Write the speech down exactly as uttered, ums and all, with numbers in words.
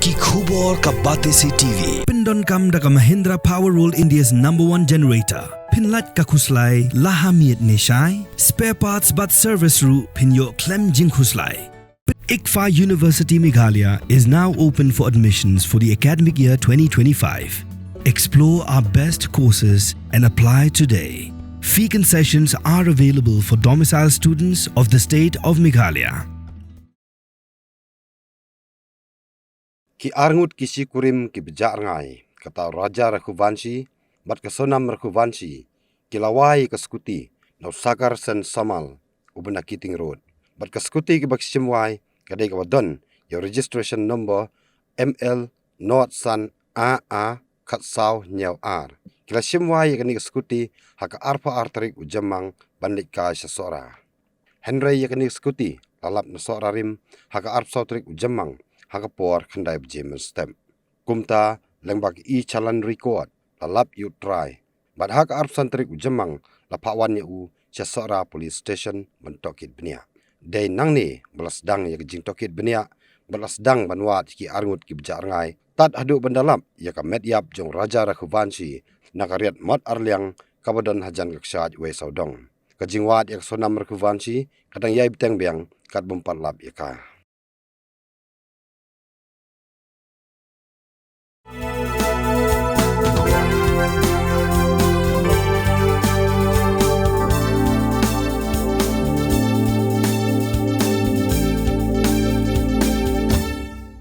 Ki khubor ka Batesi T V pyndonkam da ka Mahindra Power World, India's number one generator. Pynlait ka khuslai la ha miet ne shai. Spare parts bad service ruh phin ïoh khlem jingkhuslai. ICFAI University Meghalaya is now open for admissions for the academic year twenty twenty-five. Explore our best courses and apply today. Fee concessions are available for domicile students of the state of Meghalaya. Ki arngut ki shikurim kiba jah rngai, kata u Raja Raghuvanshi bad ka Sonam Raghuvanshi, ki la wai ïa ka skuti na u Sagar Sen Samal uba na Keating Road. Bad ka skuti kaba ki shim wai ka dei kaba don ïa u registration number M L nod san A A khatsaw hynñiew ar. Ki la shim wai ïa kane ka skuti ha ka arphew ar tarik u Jymmang ban leit kai sha Sohra. Hynrei ïa kane ka skuti la lap na Sohra rim ha ka arphew saw tarik u Jymmang ha ka por khyndai baje mynstep. Kumta lyngba ka e-challan record la lap ïa u trai. Bad ha ka arphew san tarik u Jymmang la phah wan ïa u sha Sohra Police Station ban tohkit bniah. Dei nangne ba la sdang ïa ka jingtohkit bniah bad la sdang ban wad ïa ki arngut kiba jah rngai tad haduh ban da lap ïa ka met ïap jong u Raja Raghuvanshi na ka riat mot arliang kaba don hajan ka kshaid Wei Sawdong. Ka jingwad ïa ka Sonam Raghuvanshi ka dang ïai bteng biang katba ym pat lap ïa ka.